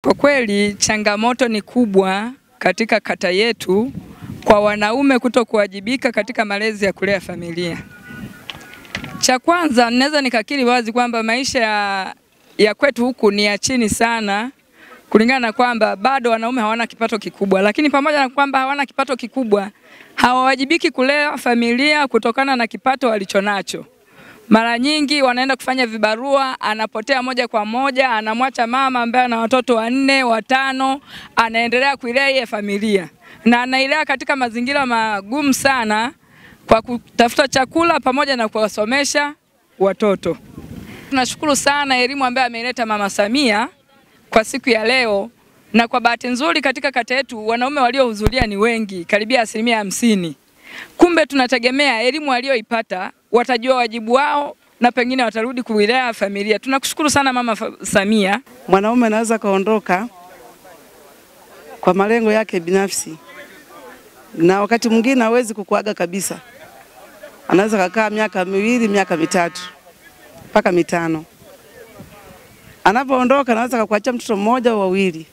Kwa kweli changamoto ni kubwa katika kata yetu kwa wanaume kutokuwajibika katika malezi ya kulea familia. Cha kwanza naweza nikakiri wazi kwamba maisha ya kwetu huku ni ya chini sana, kulingana na kwamba bado wanaume hawana kipato kikubwa. Lakini pamoja na kwamba hawana kipato kikubwa, hawawajibiki kulea familia kutokana na kipato walichonacho. Mara nyingi wanaenda kufanya vibarua, anapotea moja kwa moja, anamwacha mama ambaye ana watoto 4, 5, anaendelea kuilea ile familia. Na anailea katika mazingira magumu sana kwa kutafuta chakula pamoja na kuwasomesha watoto. Tunashukuru sana elimu ambayo ameileta Mama Samia kwa siku ya leo, na kwa bahati nzuri katika kata yetu wanaume waliohudhuria ni wengi, karibia 50%. Kumbe tunategemea elimu walioipata watajua wajibu wao na pengine watarudi kuilea familia. Tunakushukuru sana Mama Samia. Mwanaume anaweza kaondoka kwa malengo yake binafsi, na wakati mwingine hawezi kukuaga kabisa. Anaweza kukaa miaka 2, miaka 3 mpaka 5. Anapoondoka anaweza kukuacha mtoto mmoja au wawili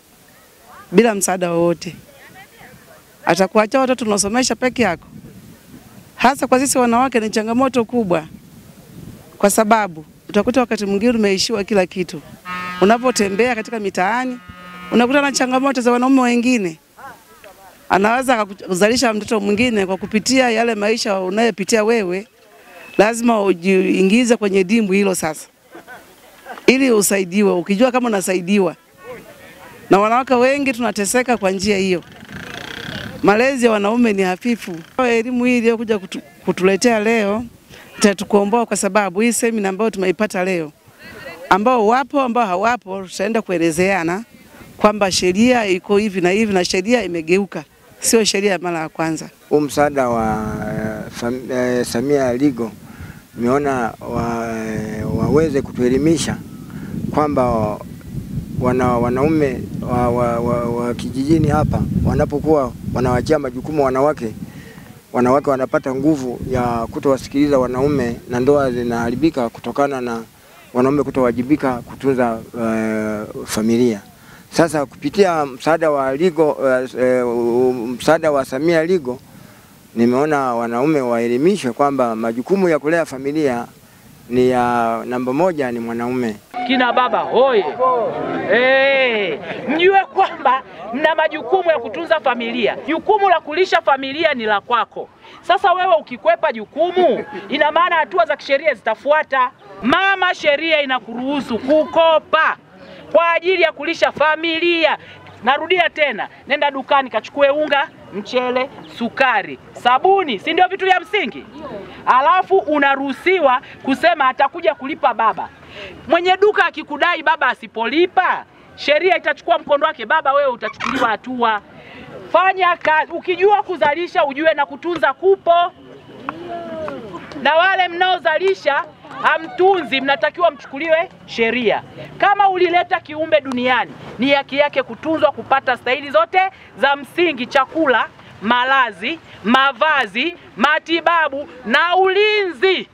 bila msaada wowote. Atakuacha watoto unasomesha peke yako. Hasa kwa sisi wanawake ni changamoto kubwa, kwa sababu utakuta wakati mwingine umeishiwa kila kitu. Unapotembea katika mitaani unakuta na changamoto za wanaume wengine. Anaweza kuzalisha mtoto mwingine kwa kupitia yale maisha unayopitia wewe. Lazima ujiingize kwenye dimbwi hilo sasa ili usaidiwe, ukijua kama unasaidiwa. Na wanawake wengi tunateseka kwa njia hiyo. Malezi ya wanaume ni hafifu. Elimu hii iliyokuja kutuletea leo itatukomboa, kwa sababu hii semina ambayo tumeipata leo, ambao wapo ambao hawapo, tutaenda kuelezeana kwamba sheria iko hivi na hivi, na sheria imegeuka, sio sheria ya mara ya kwanza. Huu msaada wa Samia Legal nimeona waweze kutuelimisha kwamba wanaume wa kijijini hapa wanapokuwa wanawachia majukumu wanawake, wanawake wanapata nguvu ya kutowasikiliza wanaume na ndoa zinaharibika kutokana na wanaume kutowajibika kutunza familia. Sasa kupitia msaada wa Legal, msaada wa Samia Legal, nimeona wanaume waelimishwe kwamba majukumu ya kulea familia ni ya namba 1 ni mwanaume. Kina baba hoye. Mjue kwamba mna majukumu ya kutunza familia. Jukumu la kulisha familia ni la kwako. Sasa wewe ukikwepa jukumu, ina maana hatua za kisheria zitafuata. Mama, sheria inakuruhusu kukopa kwa ajili ya kulisha familia. Narudia tena, nenda dukani kachukue unga, mchele, sukari, sabuni, si ndio vitu vya msingi? Alafu unaruhusiwa kusema atakuja kulipa baba. Mwenye duka akikudai baba asipolipa, sheria itachukua mkondo wake. Baba wewe utachukuliwa hatua. Fanya kazi, ukijua kuzalisha ujue na kutunza kupo. Na wale mnaozalisha hamtunzi, mnatakiwa mchukuliwe sheria. Kama ulileta kiumbe duniani, ni haki yake kutunzwa, kupata stahili zote za msingi: chakula, malazi, mavazi, matibabu na ulinzi.